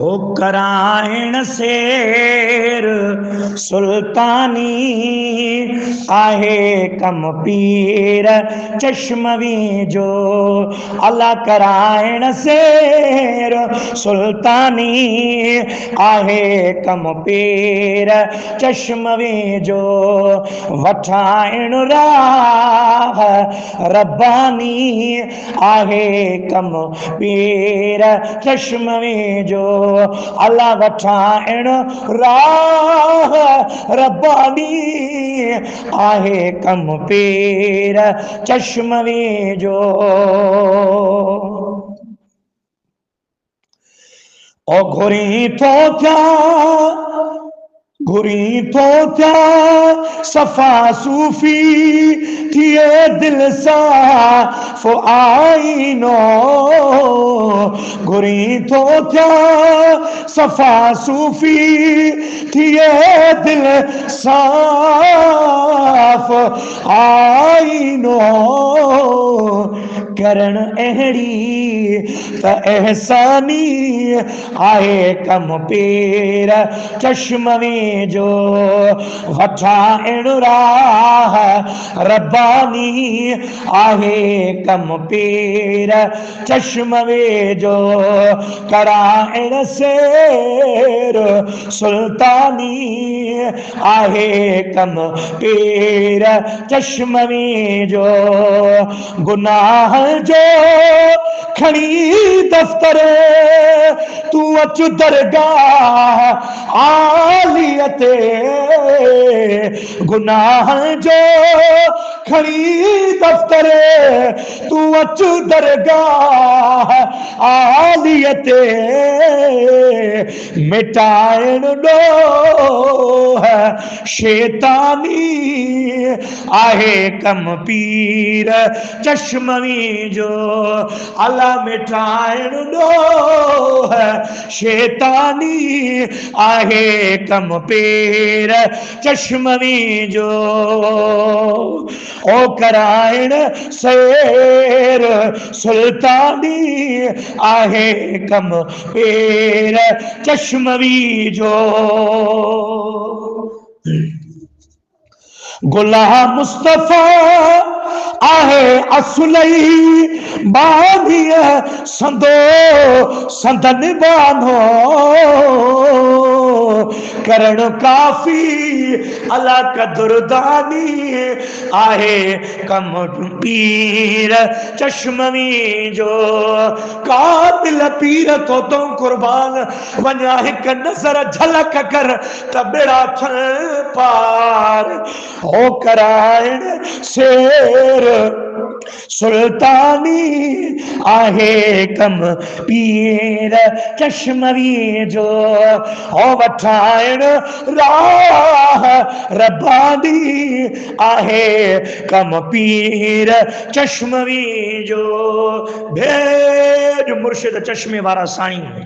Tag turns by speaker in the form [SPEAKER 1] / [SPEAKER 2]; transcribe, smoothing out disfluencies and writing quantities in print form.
[SPEAKER 1] ओ कराइण सैर सुल्तानी आहे कम पीर चश्मवी जो। अला कराइण सैर सुल्तानी आहे कम पीर चश्मवी जो। वठाइण राह रब्बानी आहे कम पीर चश्मवी जो। अला वठाइण राह रब्बानी आहे कम पीर चश्मवी जो। ओ घुरी थो थिया, घुरी थो थिया सफ़ा सूफ़ी थिए दिल साफ़ आईनो। घुरी थो थिया सफ़ा सूफ़ी थिए दिल साफ़ आईनो। करण अहिड़ी त एहसानी आहे कम पीर चश्मवी जो। वठाइण राह रब्बानी आहे कम पीर चश्मवी जो। कराइण सैर सुल्तानी आहे कम पीर चश्मवी जो। गुनाह जो खणी दफ़्तर तूं अच दरगाह आलिया ते। गुनाह जो खणी दफ़्तर तूं अच दरगाह आलिया ते। मिटाइण ॾोह शैतानी आहे कम पीर चश्मवी जो। अला मिटाइण ॾोह शैतानी आहे कम पीर चश्मवी जो। ओ कराइण सैर सुल्तानी आहे कम पीर चश्मवी जो। गुलाम मुस्तफ़ा आहे असुलई बांधीअ संदो संदन बानो। करण काफ़ी अला कदुरदानी आहे कम पीर चश्मवी जो। कातिल पीर तो तो कुर्बान वञा हिक नज़र झलक कर त ॿेड़ा थियनि पार। हो कराइण सैर सुल्तानी आहे कम पीर चश्मवी जो। हो वठाइण राह रब्बानी आहे कम पीर चश्मवी जो। भेज मुर्शिद चश्मे वारा साईं।